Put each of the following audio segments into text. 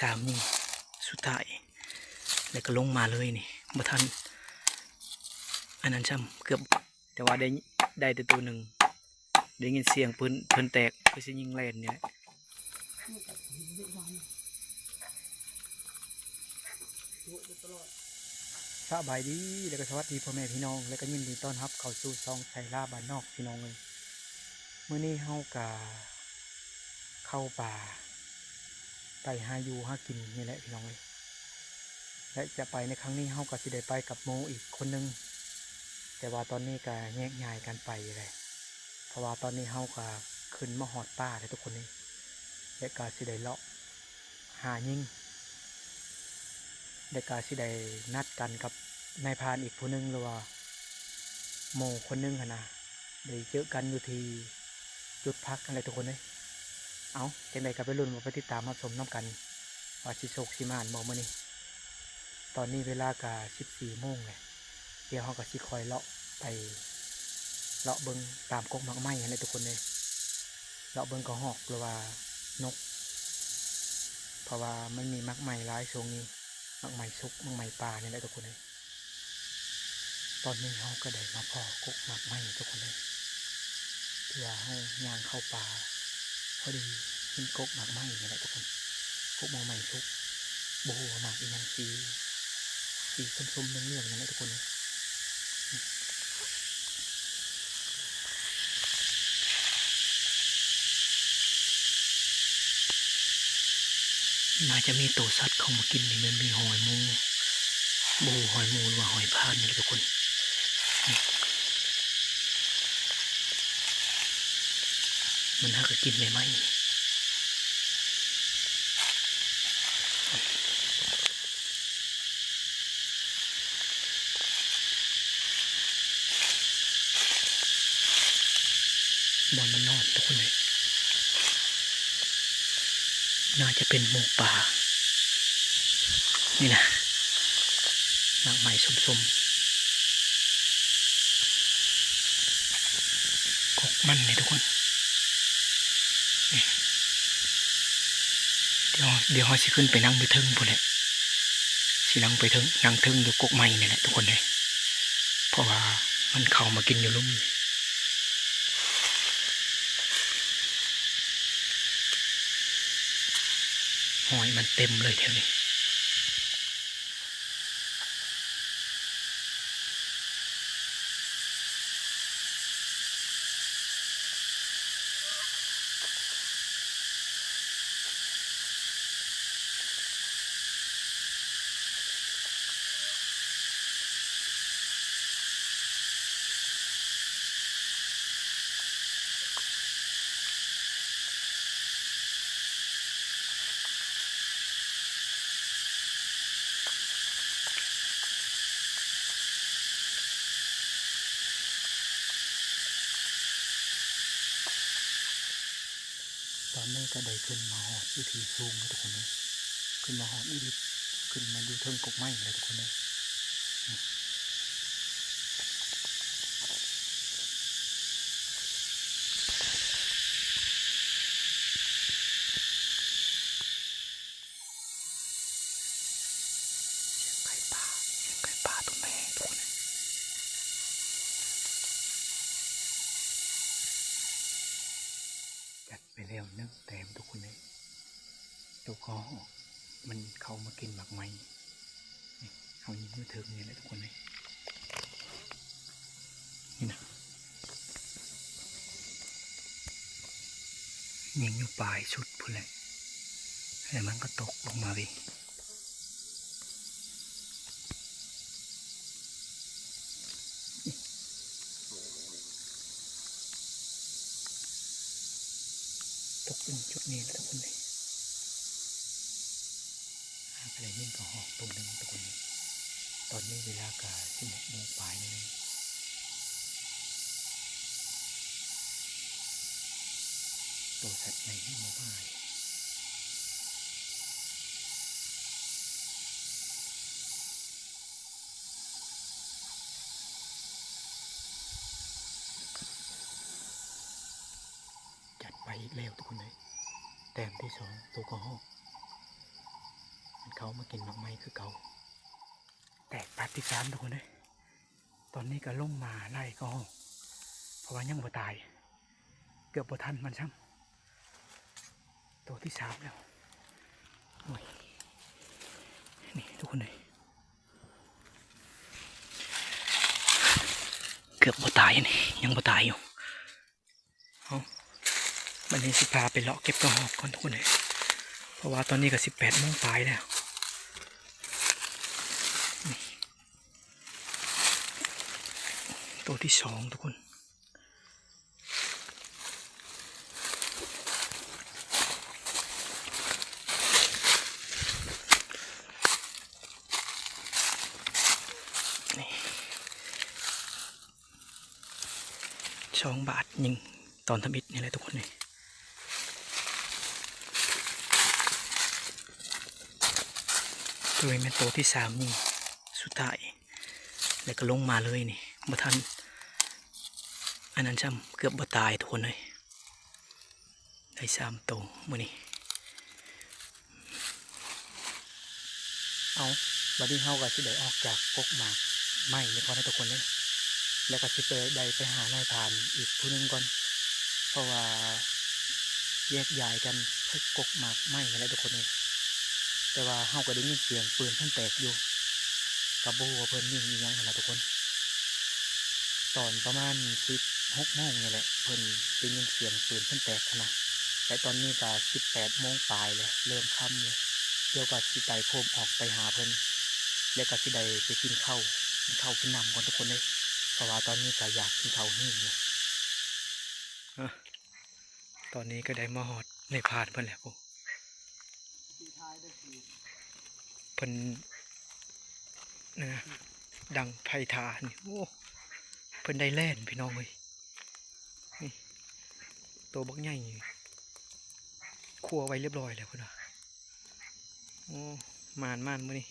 ຕາມຍິງສຸດທ້າຍ ແລ້ວກໍລົງມາເລີຍນີ້ ບໍ່ທັນອັນນັ້ນຊ້ຳ ເກືອບ ແຕ່ວ່າໄດ້ ໄດ້ແຕ່ໂຕໜຶ່ງ ໄດ້ຍິນສຽງປືນເພິ່ນແຕກ ຄືຊິຍິງແລ່ນນີ້ແຫຼະ. ສະບາຍດີ ແລ້ວກໍສະຫວັດດີພໍ່ແມ່ພີ່ນ້ອງ ແລ້ວກໍຍິນດີຕ້ອນຮັບເຂົ້າສູ່ຊ່ອງໄຊລາວບ້ານນອກ ພີ່ນ້ອງເອີຍ. ມື້ນີ້ເຮົາກະເຂົ້າປ່າ ໄປຫາຢູ່ຫາກິນນີ້ແຫຼະ ພີ່ນ້ອງເອີຍ. ແລະ ຈະໄປໃນຄັ້ງນີ້ ເຮົາກໍຊິໄດ້ໄປກັບໝູ່ອີກຄົນໜຶ່ງ ແຕ່ວ່າຕອນນີ້ກໍແຍກຍ້າຍກັນໄປແຫຼະ ເພາະວ່າຕອນນີ້ເຮົາກໍຂຶ້ນມາຮອດປ່າແລ້ວທຸກຄົນເອີຍ ແລະ ກໍຊິໄດ້ເລາະຫາຍິງ ແລະ ກໍຊິໄດ້ນັດກັນກັບນາຍພານອີກຜູ້ໜຶ່ງ ຫຼືວ່າໝູ່ຄົນໜຶ່ງຫັ້ນນະ ໄດ້ເຈີກັນຢູ່ທີ່ຈຸດພັກຫັ້ນແຫຼະທຸກຄົນເອີຍ. ເອົາ ຈັ່ງໃດກໍໄປລຸ້ນ ໄປຕິດຕາມຮັບຊົມນຳກັນ ວ່າຊິໂຊກຊິໝານບໍ່ມື້ນີ້. ຕອນນີ້ເວລາກະສິບສີ່ໂມງແຫຼະ ດຽວເຮົາກໍຊິຄ່ອຍເລາະໄປ ເລາະເບິ່ງຕາມກົກໝາກໄມ້ຫັ້ນແຫຼະທຸກຄົນເອີຍ ເລາະເບິ່ງກະຮອກ ຫຼືວ່ານົກ ເພາະວ່າມັນມີໝາກໄມ້ຫຼາຍຊ່ວງນີ້ ໝາກໄມ້ສຸກ ໝາກໄມ້ປ່ານີ້ແຫຼະທຸກຄົນເອີຍ. ຕອນນີ້ເຮົາກໍໄດ້ມາພໍ້ກົກໝາກໄມ້ທຸກຄົນເອີຍ ທີ່ວ່າເຮົາຍ່າງເຂົ້າປ່າ ພໍດີເຫັນກົກໝາກໄມ້ນີ້ແຫຼະທຸກຄົນ ກົກໝາກໄມ້ສຸກ ບໍ່ຮູ້ວ່າໝາກອີ່ຫຍັງ ສີ ສີສົ້ມໆເຫຼືອງໆນັ້ນແຫຼະທຸກຄົນເອີຍ. ໜ້າຈະມີໂຕສັດເຂົ້າມາກິນນີ້ ແມ່ນມີຮອຍໝູ ບໍ່ຮູ້ຮອຍໝູ ຫຼືວ່າຮອຍພານນີ້ແຫຼະທຸກຄົນ. ມັນຫາກໍກິນໃໝ່ໆ ບ່ອນມັນນອນທຸກຄົນເອີຍ ໜ້າຈະເປັນໝູປ່າ ນີ້ນະ ໝາກໄມ້ສົ້ມໆ ກົກມັນນີ້ທຸກຄົນ. ດຽວ ດຽວເຮົາຊິຂຶ້ນໄປນັ່ງຢູ່ເທິງພຸ້ນແຫຼະ ຊິນັ່ງໄປເທິງ ນັ່ງເທິງຢູ່ກົກໄມ້ນີ້ແຫຼະທຸກຄົນເອີຍ ເພາະວ່າມັນເຂົ້າມາກິນຢູ່ລຸ່ມ ຮອຍມັນເຕັມເລີຍແຖວນີ້. ຕອນນີ້ກໍໄດ້ຂຶ້ນມາຮອດຢູ່ທີ່ສູງແລ້ວທຸກຄົນເອີຍ ຂຶ້ນມາຮອດອີ່ຫຼີ ຂຶ້ນມາຢູ່ເທິງກົກໄມ້ແລ້ວທຸກຄົນເອີຍ. ສຽງໄກ່ປ່າ ສຽງໄກ່ປ່າຕົວແມ່ທຸກຄົນເອີຍ. ຈັດໄປແລ້ວໜຶ່ງແຕ້ມທຸກຄົນເອີຍ ໂຕກະຮອກມັນເຂົ້າມາກິນໝາກໄມ້ ນີ້ ເຮົາຍິງຢູ່ເທິງນີ້ແຫຼະທຸກຄົນເອີຍ ນີ້ນະ ຍິງຢູ່ປາຍສຸດພຸ້ນແຫຼະ ແລ້ວມັນກໍຕົກລົງມາເວີຍ. ຕົກລົງຈຸດນີ້ແຫຼະທຸກຄົນເອີຍ ຫາກະໄດ້ຍິງກະຮອກໂຕໜຶ່ງທຸກຄົນເອີຍ. ຕອນນີ້ເວລາກະສິບຫົກໂມງປາຍແລ້ວ ໂຕສັດໃຫຍ່ຍັງບໍ່ມາ. ຈັດໄປອີກແລ້ວທຸກຄົນເອີຍ ແຕ້ມທີສອງ ໂຕກະຮອກ ເຂົ້າມາກິນໝາກໄມ້ຄືເກົ່າ. ແຕກປາດທີສາມທຸກຄົນເອີຍ. ຕອນນີ້ກໍລົງມາໄລ່ກະຮອກ ເພາະວ່າຍັງບໍ່ຕາຍ ເກືອບບໍ່ທັນມັນຊ້ຳ. ໂຕທີສາມແລ້ວ. ໂອ້ຍ ນີ້ທຸກຄົນເອີຍ ເກືອບບໍ່ຕາຍ ນີ້ຍັງບໍ່ຕາຍຢູ່. ເອົາ ບັດນີ້ຊິພາໄປເລາະເກັບກະຮອກກ່ອນທຸກຄົນເອີຍ ເພາະວ່າຕອນນີ້ກໍສິບແປດໂມງປາຍແລ້ວ. ນີ້ ໂຕທີສອງທຸກຄົນ. ສອງບາດຍິງຕອນທຳອິດນີ້ແຫຼະທຸກຄົນເອີຍ. ໂຕນີ້ແມ່ນໂຕທີສາມຍິງສຸດທ້າຍ ແລ້ວກໍລົງມາເລີຍນີ້ ບໍ່ທັນອັນນັ້ນຊ້ຳ ເກືອບບໍ່ຕາຍທຸກຄົນເອີຍ. ໄດ້ສາມໂຕມື້ນີ້. ເອົາ ບັດນີ້ເຮົາກໍຊິໄດ້ອອກຈາກກົກໝາກໄມ້ນີ້ກ່ອນເດີທຸກຄົນເດີ ແລ້ວກໍຊິໄປ ໄດ້ໄປຫານາຍພານອີກຜູ້ໜຶ່ງກ່ອນ ເພາະວ່າແຍກຍ້າຍກັນເພິ່ນກົກໝາກໄມ້ຫັ້ນແຫຼະທຸກຄົນເອີຍ. ແຕ່ວ່າເຮົາກໍໄດ້ຍິນສຽງປືນເພິ່ນແຕກຢູ່ ກໍບໍ່ຮູ້ວ່າເພິ່ນຍິງອີ່ຫຍັງຫັ້ນນະທຸກຄົນ. ຕອນປະມານສິບຫົກໂມງນີ້ແຫຼະ ເພິ່ນໄດ້ຍິນສຽງປືນເພິ່ນແຕກຫັ້ນນະ ແລະ ຕອນນີ້ກໍສິບແປດໂມງປາຍແລ້ວ ເລີ່ມຄ່ຳແລ້ວ. ດຽວກໍຊິໄຕ່ໂຄມອອກໄປຫາເພິ່ນ ແລະ ກໍຊິໄດ້ໄປກິນເຂົ້າ ກິນເຂົ້າກິນນ້ຳກ່ອນທຸກຄົນເອີຍ ເພາະວ່າຕອນນີ້ກໍຢາກກິນເຂົ້າແຮງເລີຍ. ອາ ຕອນນີ້ກໍໄດ້ມາຮອດນາຍພານເພິ່ນແລ້ວ ເພິ່ນ ນະ ດັງໄຟຖ້ານີ້. ໂອ້ ເພິ່ນໄດ້ແລ່ນພີ່ນ້ອງເອີຍ ນີ້ ໂຕບັກໃຫຍ່ ຄົວໄວ້ລຽບຮ້ອຍແລ້ວເພິ່ນວ່າ. ໂອ້ ໝານໆ ມື້ນີ້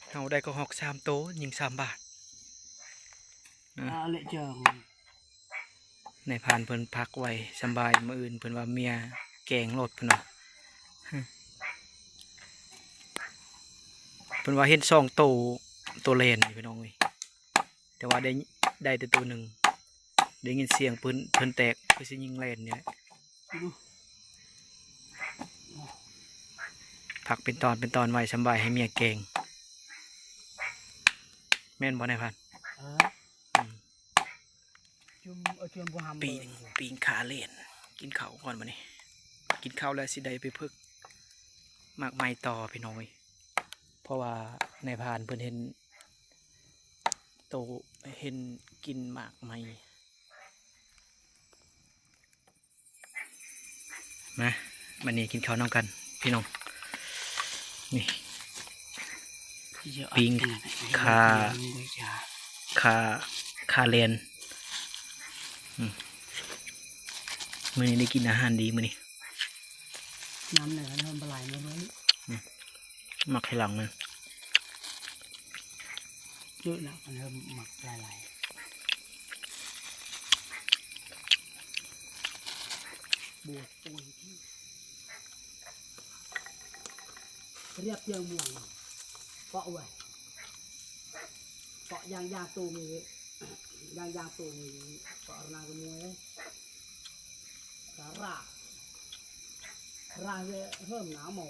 ເຮົາໄດ້ກະຮອກສາມໂຕ ຍິງສາມບາດ. ອາ ອາ ເລະເຈີ ນາຍພານເພິ່ນພັກໄວ້ສຳບາຍ ມື້ອື່ນເພິ່ນວ່າເມຍແກງໂລດເພິ່ນວ່າ. ເພິ່ນວ່າເຫັນສອງໂຕ ໂຕແລ່ນນີ້ພີ່ນ້ອງເອີຍ ແຕ່ວ່າໄດ້ ໄດ້ແຕ່ໂຕໜຶ່ງ ໄດ້ຍິນສຽງປືນເພິ່ນແຕກ ຄືຊິຍິງແລ່ນນີ້ແຫຼະ. ພັກເປັນຕອນເປັນຕອນໄວ້ ສຳບາຍໃຫ້ເມຍແກງ ແມ່ນບໍ່ນາຍພານ? ເອີ ອືມ ຈຸ່ມ ເອົາຈຸ່ມບໍ່ຫຳ ປີ້ງ ປີ້ງຂາເລນ ກິນເຂົ້າກ່ອນບັດນີ້ ກິນເຂົ້າແລ້ວຊິໄດ້ໄປເພິກໝາກໄມ້ຕໍ່ພີ່ນ້ອງເອີຍ ເພາະວ່ານາຍພານເພິ່ນເຫັນໂຕ ເຫັນກິນໝາກໄມ້. ມາ ບັດນີ້ກິນເຂົ້ານຳກັນພີ່ນ້ອງ. ນີ້ ປີ້ງຂາ ຂາ ຂາແລນ. ອືມ ມື້ນີ້ໄດ້ກິນອາຫານດີມື້ນີ້. ນ້ຳໃນກະເລີ່ມບໍ່ໄຫຼແລ້ວເບິ່ງ. ອືມ ໝາກໄຂ່ຫຼັງນະ. ເຍອະລະ ມັນເລີ່ມໝັກຫຼາຍໆ. ບວກໂອ້ຍ ຮຽບຕຽງມ່ວງ ເກາະເວີຍ ເກາະຢ່າງ ຢ່າງໂຕມີ ຢ່າງ ຢ່າງໂຕມີ ເກາະລະນາງກະມວຍ ກະຣາ ກະຣາເວີຍ ເລີ່ມໜາວເມົາ.